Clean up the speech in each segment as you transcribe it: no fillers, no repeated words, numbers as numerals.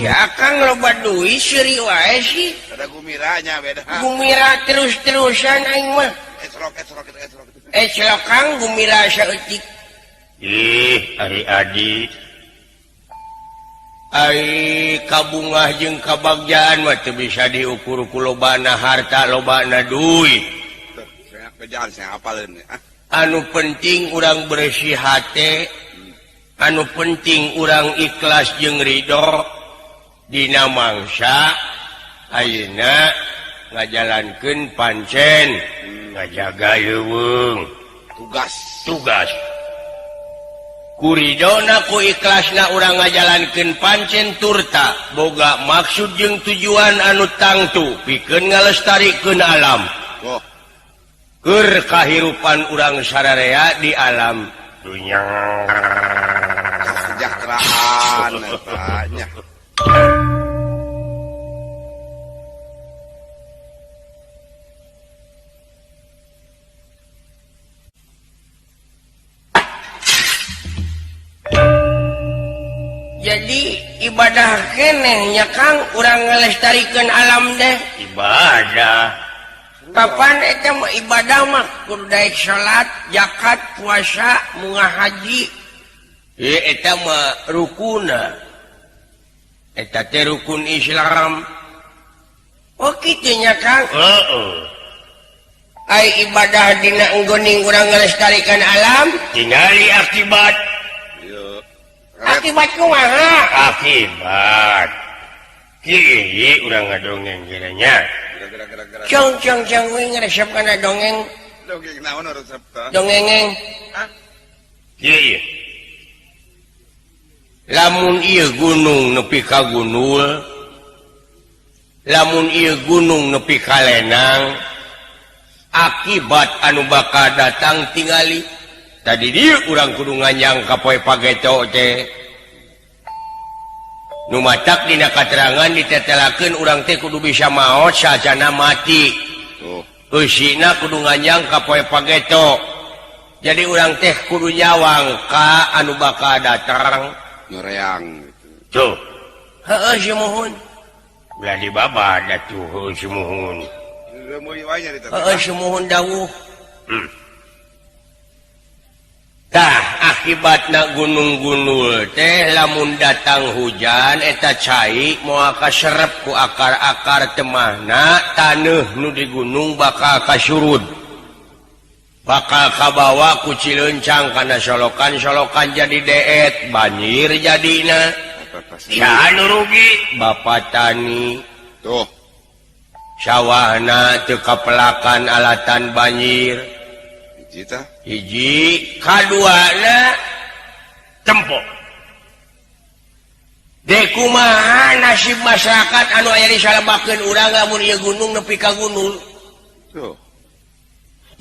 Ya Kang loba duit seuri wae sih. Ada gumiranya beda. Gumira terus-terusan aing mah. Esrok esrok esrok. Esrok Kang gumira saeutik. Ih, ari adi. Ai kabungah jeung kabagjaan mah teu bisa diukur ku lobana harta lobana duit. Bejaan saya hafaleun. Anu penting urang bersih hate, anu penting urang ikhlas jeung ridho dina mangsa ayeuna ngajalankeun pancen ngajaga leuweung Tugas. Tugas ku ridona ku ikhlasna urang ngajalankeun pancen turta boga maksud jeung tujuan anu tangtu pikeun ngalestarikeun alam. Oh, keur kahirupan urang sararea di alam dunya. Kesejahteraan eta nya. Jadi ibadah kenehnya Kang urang ngelestarikan alam deh. Ibadah. Kapan eta mah ibadah mah kudu daek salat, zakat, puasa, munga haji. Ieu eta mah rukuna. Eta teh rukun Islam. Oh kitu nya Kang. Heeh. Ai ibadah dina enggoning urang ngelestarikan alam, Tingali akibat. Ieu. Akibat kumaha? Akibat. Kieu urang ngadongeng kiranya. Gara-gara. Cong cong cong we ngaresep kana dongeng. Dongeng naon resep tah? Dongengeng. Kieu. Lamun ieu gunung nepi ka gunul, lamun ieu gunung nepi ka lenang, akibat anu bakal datang tingali. Tadi dieu urang kudu nganyang ka poe pageto teh. Nu matak dina katerangan ditetelakeun urang teh kudu bisa maot sacana mati. Tuh. Eusina kudu nganyang ka poe pageto. Jadi urang teh kudu nyawang ka anu bakal datang. Nyoreang gitu. Tuh. Heeh sumuhun. Ulah dibabad atuh heuh sumuhun. Reumeuy wae nya ditu. Heeh sumuhun dawuh. Tah akibatna gunung-gunul teh lamun datang hujan eta cai moal kaserep ku akar-akar temahna taneuh nu di gunung bakal kasurud. Bakal kabawa ku cilencang kana solokan-solokan jadi deet banjir jadina. Saha nu rugi? Bapak tani. Tuh. Sawahna teu kapelakan alatan banjir. Hiji tah. Hiji, kaduana tempo. Dek kumaha nasib masyarakat anu aya di salabakeun urang lamun ieu gunung nepi ka gunung. Tuh.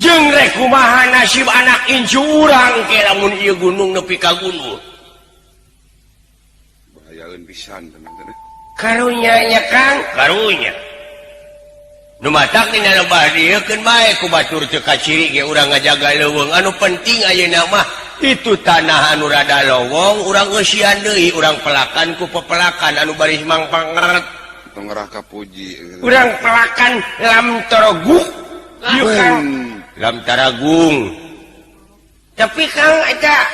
Jeung rek kumaha nasib anak incu urang ke lamun ieu gunung nepi ka gunung. Bahayaeun pisan teman-teman. Karunya nya Kang, karunya. Nu matak dina lebah dieu keun bae ku batur teu kaciri ge urang ngajaga leuweung anu penting ayeuna mah itu tanah anu rada lowong urang eusian deui urang pelakan ku pepelakan anu baris mangpangeret. Tong ngerah ka puji. Urang pelakan lam torogu. Ieu Kang. Lam taragung. Tapi Kang eta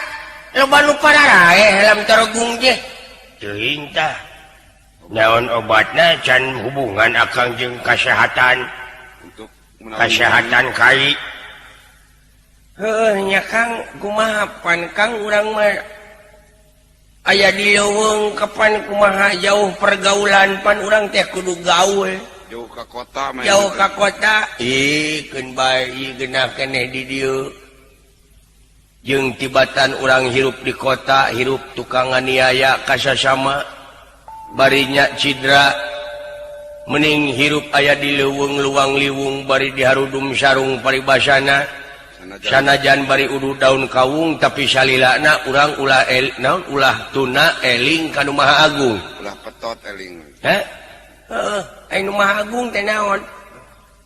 loba nu pararaeh lam taragung teh. Teuing tah. Naon obatna can hubungan akang jeung kasehatan. Untuk kasehatan kai. Heuh nya Kang kumaha pan Kang urang mah aya di leuweung kapan kumaha jauh pergaulan pan urang teh kudu gaul. Jauh ka kota mah. Jauh ka kota. Ih keun bae ieu geunah keneh di dieu. Jeung tibatan urang hirup di kota, hirup tukang nganiaya kasasama. Barinya cidra mening hirup aya di leuweung luang liwung bari diharudum sarung paribasana. Sanajan bari udu daun kawung tapi salilana urang ulah el, naon ulah tuna eling ka nu Maha Agung. Ulah petot eling. Heh? Heeh, ai nu Maha Agung teh naon?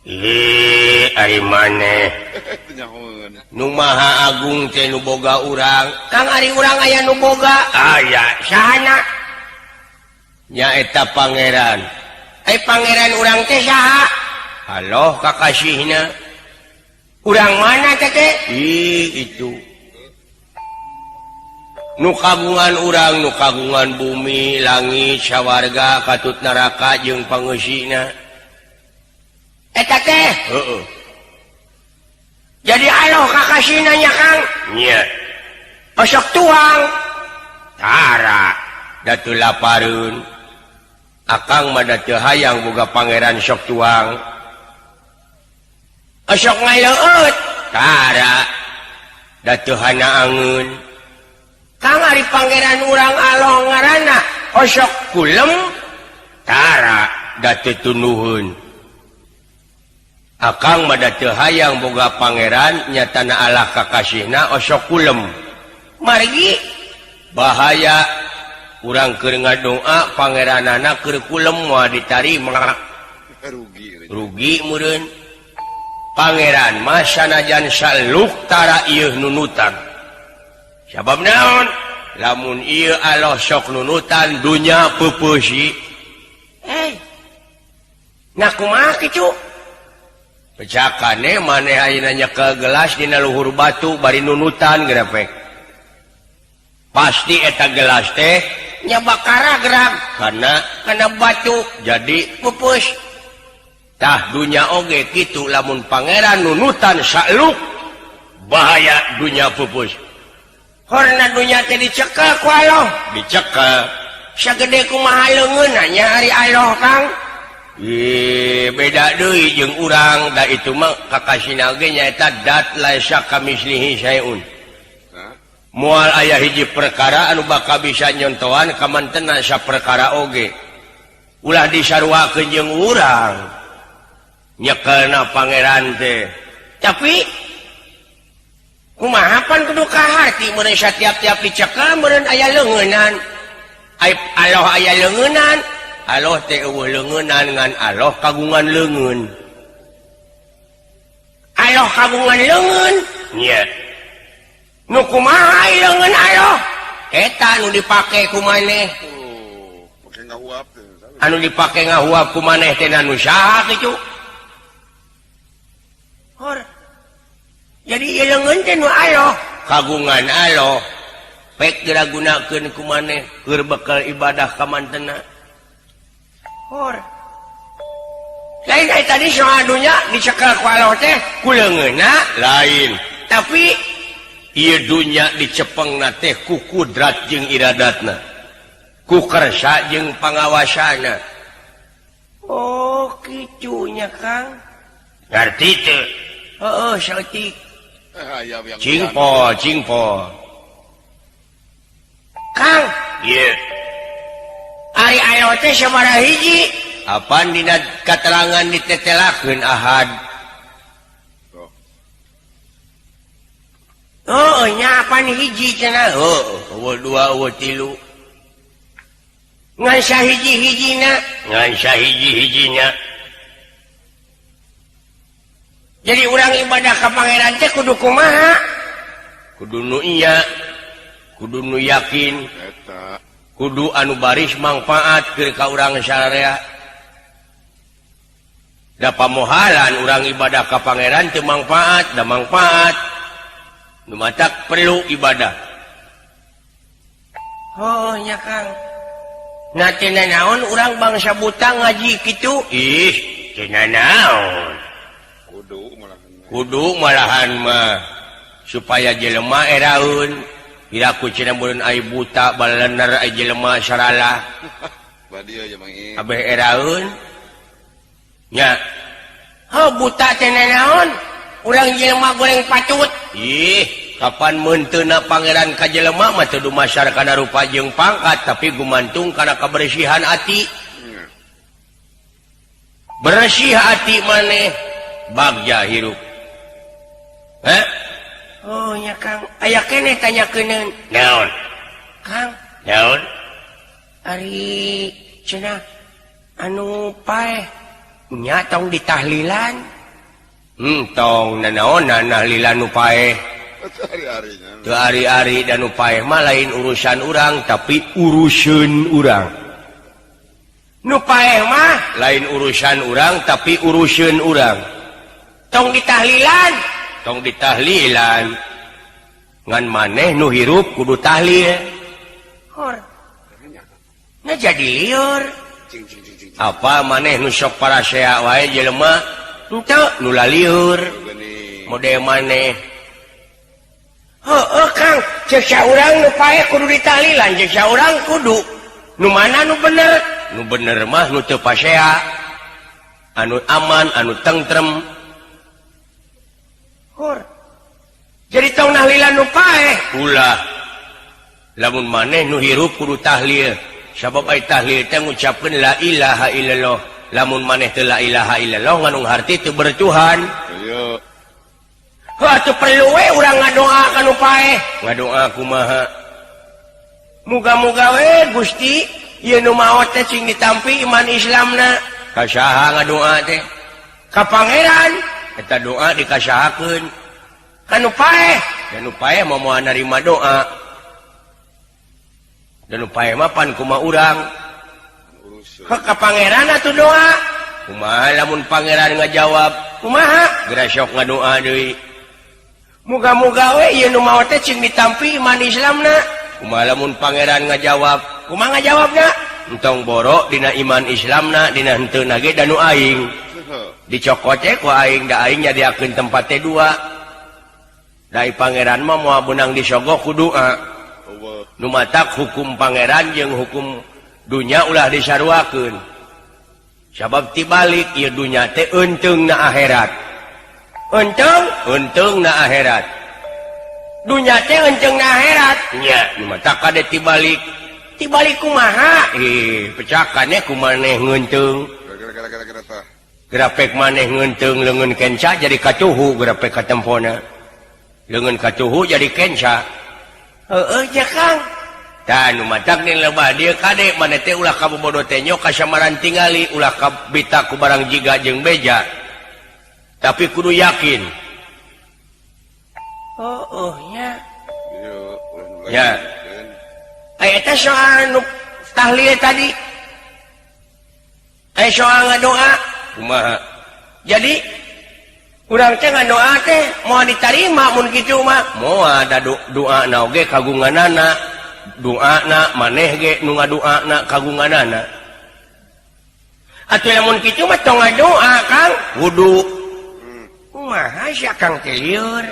Ih, ari maneh. Nu Maha Agung teh nu boga urang. Kang ari urang aya nu boga? Aya. Sahana? Nyaeta Pangeran. Eh Pangeran urang teh saha? Halo kakasihna. Urang mana teh? Ih itu. Nu kagungan urang, nu kagungan bumi, langit, sawarga, katut neraka jeung pangeusina. Eta teh? Heeh. Jadi aloh kakasihna nya Kang? Nya. Osok tuang. Tara datu laparun. Akang mah da teu hayang boga pangeran sok tuang. Osok ngaleueut. Tara da teu hana angeun. Kang ari pangeran urang aloh ngaranna osok kulem. Tara da teu tunuhun. Akang mah da teu hayang boga pangeran nyatana Allah kakasihna osok kulem. Margi bahaya urang keur ngadoa pangeranana keur kulem moal ditarima. Rugi. Rugi meureun. Pangeran mah sanajan saluk tara ieu nunutan. Sabab naon? Lamun ieu Allah sok nunutan dunya peupeusy. Nah kumaha kitu? Pecakane maneh ayeuna nyekel gelas dina luhur batu bari nunutan grepek. Pasti eta gelas teh nya bakara gerak karena kana batu jadi pupus. Tah dunya oge kitu lamun pangeran nunutan sakluk bahaya dunya pupus. Karena dunya teh dicekel ku Allah, dicekel. Sagede kumaha leungeunna nya ari Allah Kang? Ih, beda deui jeung urang da itu mah kakasina ge nyaeta dat laisa kamislihi syai'un. Moal aya hiji perkara anu bakal bisa nyontohan kamantena saperkara oge. Ulah disaruakeun jeung urang. Nyekelna pangeran teh. Tapi kumaha pan kudu kaharti meureun satiap-tiap dicekel meureun aya leungeunan. Ai Allah aya leungeunan, Allah teh eueuh leungeunan ngan Allah kagungan leungeun. Allah kagungan leungeun? Nya. Nu kumaha leungeun Allah? Eta nu dipake ku maneh. Oh, pake ngahuap teh. Anu dipake ngahuap ku maneh teh nu saha kitu? Hor. Jadi ieu leungeun teh nu Allah, kagungan Allah. Pek geura gunakeun ku maneh keur bekal ibadah ka mantena. Hor. Lain ai tadi soal dunya dicekel ku Allah teh ku leungeunna lain. Tapi ieu dunya dicepengna teh ku kudrat jeung iradatna. Ku kersa jeung pangawasana. Oh, kitu nya Kang. Ngarti teu? Heeh, saeutik. Cingpo, cingpo. Kang, ieu. Ari aya teh sabaraha hiji? Apan dina katerangan ditetelakeun ahad. Oh, nya apan hiji cenah? Heuh, eueuh dua, eueuh tilu. Ngan sahiji-hijina, ngan sahiji-hijina. Jadi urang ibadah ka pangeran teh kudu kumaha? Kudu nu iya, kudu nu yakin, kudu anu baris mangfaat keur ka urang sararea. Da pamohalan urang ibadah ka pangeran teu mangfaat, da mangfaat. Nu matak perlu ibadah. Oh nya Kang. Nah teu nanaon urang bangsa buta ngaji kitu? Ih, teu nanaon. Kudu malahan mah supaya jelema eraeun. Piraku cenah meureun ai buta balener ai jelema saralah. Abeh eraeun. Nya. Heuh buta teh nanaon? Urang jelema goreng patut. Ih, kapan meunteuna pangeran ka jelema mah teu dumasar kana rupa jeung pangkat tapi gumantung kana kabersihan ati. Bersih hati maneh bagja hirup. Heh? Oh nya Kang, aya keneh tanyakeun. Naon? Kang, naon? Ari cenah anu paeh nya tong ditahlilan. Tong nanaonan tahlilan nu paeh. Teu ari-ari dan nu paeh mah lain urusan urang tapi uruseun urang. Nu paeh mah lain urusan urang tapi urusan urang. Tong ditahlilan, tong ditahlilan. Ngan maneh nu hirup kudu tahlil. Hor. Nah jadi liur. Apa maneh nu sok parasea wae jelema henteu nu laliur. Model maneh. Heueuh Kang, ceuk saurang nu paeh kudu ditahlilan, ceuk saurang kudu. Nu mana nu bener? Nu bener mah nu teu pasea, anu aman, anu tentrem. Hor. Jadi tong nahlilan nu paeh ulah. Lamun maneh nu hirup kudu tahlil. Sabab ai tahlil teh ngucapkeun la ilaha illallah. Lamun maneh teu la ilaha illallah nganung harti teu bertuhan. Ayo. Heuh atuh perlu we urang ngadoa ka nu paeh. Ngadoa kumaha? Muga-muga we Gusti ieu nu maot teh cing ditampi iman Islamna. Ka saha ngadoa teh? Ka pangeran. Eta doa dikasahakeun. Ka nu paeh, da nu paeh mah moal narima doa. Da nu paeh mah pan kumaha urang. Urusan. Heuh ka pangeran atuh doa. Kumaha lamun pangeran ngajawab? Kumaha? Geura sok ngadoa deui. Muga-muga we ieu nu maot teh cing ditampi iman Islamna. Kumaha lamun pangeran ngajawab? Kumaha ngajawabna? Entong borok dina iman Islamna, dina henteu ge da nu aing. Dicokot teh ku aing, da aing nyadiakeun tempat teh dua. Dai pangeran mah moal beunang disogok ku doa. Nu matak hukum pangeran jeung hukum dunya ulah disaruakeun. Sabab tibalik ieu dunya teh eunteung na akhirat. Eunteung, eunteung na akhirat. Dunya teh eunteung na akhirat. Nya, nu matak kade tibalik. Tibalik kumaha? Ih, pecakannya ku maneh ngeunteung. Gara-gara tah. Grapek maneh ngeunteung leungeun kenca jadi katuhu grapek katempona. Leungeun katuhu jadi kenca. Heueuh ja Kang. Tah nu matak nih lebah dieu kade maneh teh ulah kabobodo teh nyok kasamaran tingali ulah kabita ku barang jiga jeung beja. Tapi kudu yakin. Heueuh nya. Iya, ulah nu Ya. lain. Aya teh soal nu tahlil tadi. Aya soal ngadoa kumaha? Jadi urang teh ngadoa teh moal ditarima mun kitu mah. Moal da doa na oge kagunganana. Doana maneh ge nu ngadoana kagunganana. Atuh lamun kitu mah tong ngadoa Kang, kudu. Kumaha sia Kang teh lieur?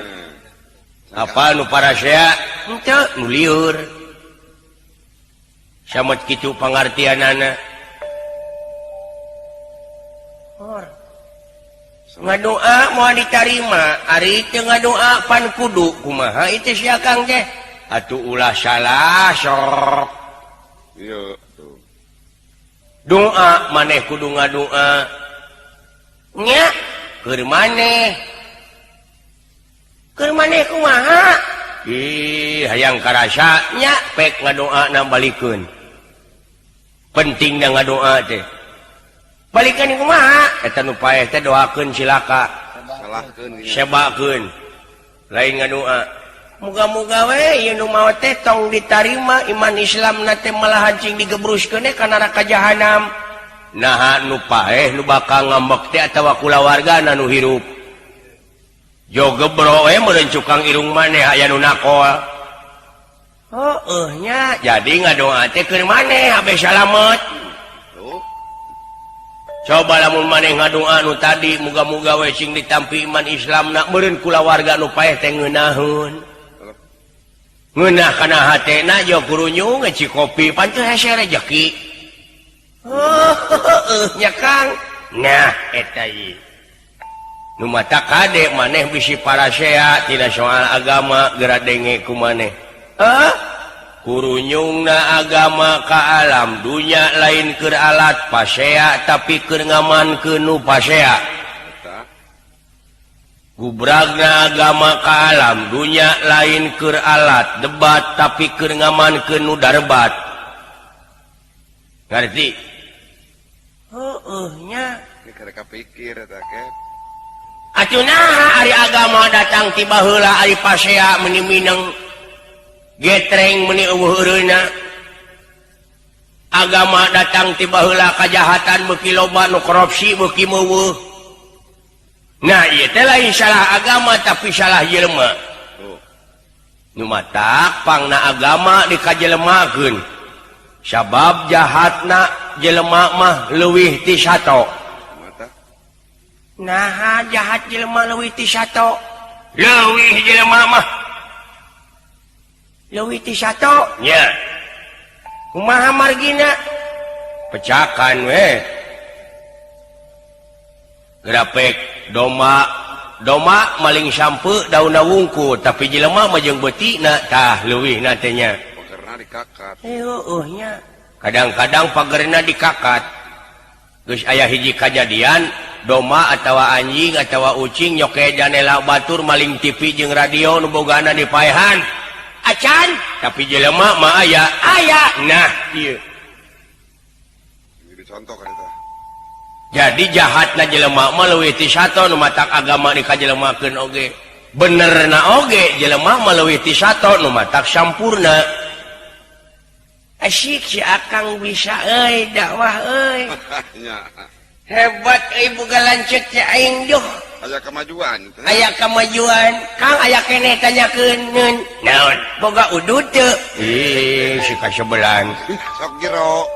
Apa nu parasea? Henteu nu lieur. Samet kitu pangartianana. Hor. Ngadoa moal ditarima, ari teu ngadoa pan kudu kumaha itu sia Kang teh? Atuh ulah salah sok. Iya, tuh. Doa maneh kudu ngadoa. Nya keur maneh. Keur maneh kumaha? Ih, hayang karasa nya pek ngadoa na balikeun. Penting na ngadoa teh. Balikeun kumaha? Eta nu paeh teh doakeun cilaka. Salahkeun gini. Sebakeun. Lain ngadoa. Muga-muga we ieu nu maot teh tong ditarima iman Islam na teh malah cing digebruskeun ka neraka jahanam. Naha nu paeh nu bakal ngambek teh atawa kulawargana nu hirup. Jo gebro we meureun cukang irung maneh aya nu nakol. Heueuh nya, jadi ngadoa teh keur maneh abe salamet. Tuh. Coba lamun maneh ngadoa nu tadi muga-muga we cing ditampi iman Islam na meureun kulawarga nu paeh teh ngeunaheun. Ngeunah kana hatena jo kurunyung ngeci kopi pan teu hese rejeki. Heueuh nya Kang. Nah eta ieu. Nu mata kade maneh bisi parasea tina soal agama geura denge ku maneh. Heuh? Kurunyungna agama ka alam dunya lain keur alat pasea tapi keur ngamankeun nu pasea. Gubragna agama ka alam dunya lain keur alat debat tapi keur ngamankeun nu darbat. Ngarti? Heueuh nya. Ini karek kapikir eta ke. Atuh naha ari agama datang ti baheula ari pasea meuni mineng getreng meuni eueuh eureuna. Agama datang ti baheula kajahatan beuki loba, nu korupsi beuki meuweuh. Nah, ieu teh lain salah agama, tapi salah jelema. Tuh. Nu matak pangna agama dikajelemakeun, sabab jahatna jelema mah leuwih ti sato. Mata. Nah, jahat jelema leuwih ti sato, leuwih jelema mah leuwih ti sato nya. Kumaha margina? Pecakan we grapek doma doma maling sampe dauna wungku, tapi jelema mah jeung beutina tah leuwih na teh nya. Pagerna dikakat. Eh, heueuh nya, kadang-kadang pagerna dikakat. Geus aya hiji kajadian doma atawa anjing atawa ucing nyoke janela batur, maling TV jeung radio nu bogana dipaehan acan, tapi jelema mah aya aya. Nah, ieu Jadi contoh kan eta. Jadi jahatna jelema mah leuwih ti sato. Nu matak agama dikajelemakeun oge benerna oge jelema mah leuwih ti sato, nu matak sampurna. Asyik si Akang bisa euy dakwah euy. Nya. Hebat euy, boga lanceuk teh aing duh. Aya kemajuan teh. Aya kemajuan, Kang. Aya keneh tanyakeun naon, boga udud teu? Ih, si kasebelan. Sok jero.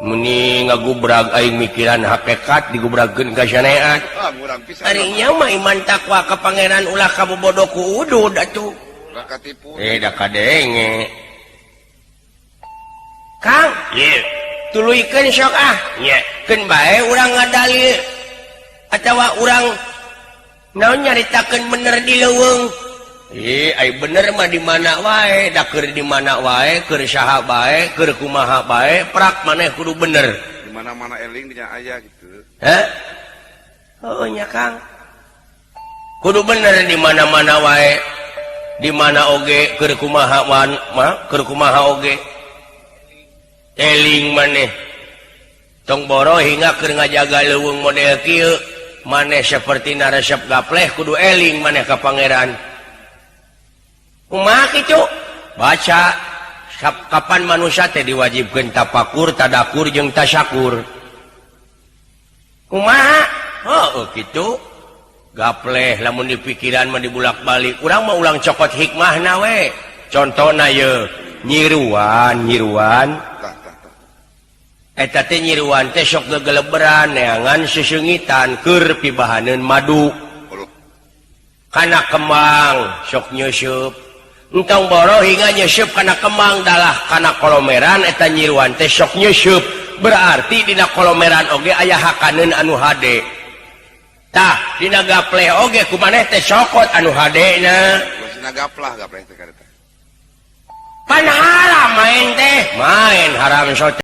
Meni ngagubrag aing mikiran hakikat, digubragkeun ka syariat. Ah, murang pisan. Ari nya mah iman takwa ka pangeran, ulah kabobodo ku udud atuh. Ulah katipu. Eh, da kadenge, Kang. Ieu tuluykeun sok ah nya, keun bae urang ngadalil atawa urang naon nyaritakeun bener di leuweung. Ih, ai bener mah di mana wae, da keur di mana wae, keur saha bae, keur kumaha bae, prak maneh kudu bener. Di mana-mana eling dinya aya gitu. Hah? Oh nya, Kang. Kudu bener di mana-mana wae. Di mana oge, keur kumaha wan mah, keur kumaha oge. Eling maneh. Tong boro hingga keur ngajaga leuweung model kieu, maneh seperti naresep gapleh kudu eling maneh ka pangeran. Kumaha kitu? Baca kapan manusia teh diwajibkeun tapakur, tadakur jeung tasyakur. Kumaha? Oh, kitu. Gapleh lamun dipikiran mah dibulak-balik. Urang mah ulang cokot hikmahna we. Contona ye, nyiruan, nyiruan. Tah tah tah. Eta teh nyiruan teh sok gegeleberan neangan seseungitan keur pibahaneun madu. Aduh. Kana kembang sok nyeuseub. Entong boro hingga nyeuseub kana kembang, dalah kana kolomeran eta nyiruan teh sok nyeuseub. Berarti dina kolomeran oge aya hakaneun anu hade. Tah, dina gapleh oge ku maneh teh sokot anu hadena. Masina gaplah gapleh teh kareta. Pan haram main teh, main haram sote.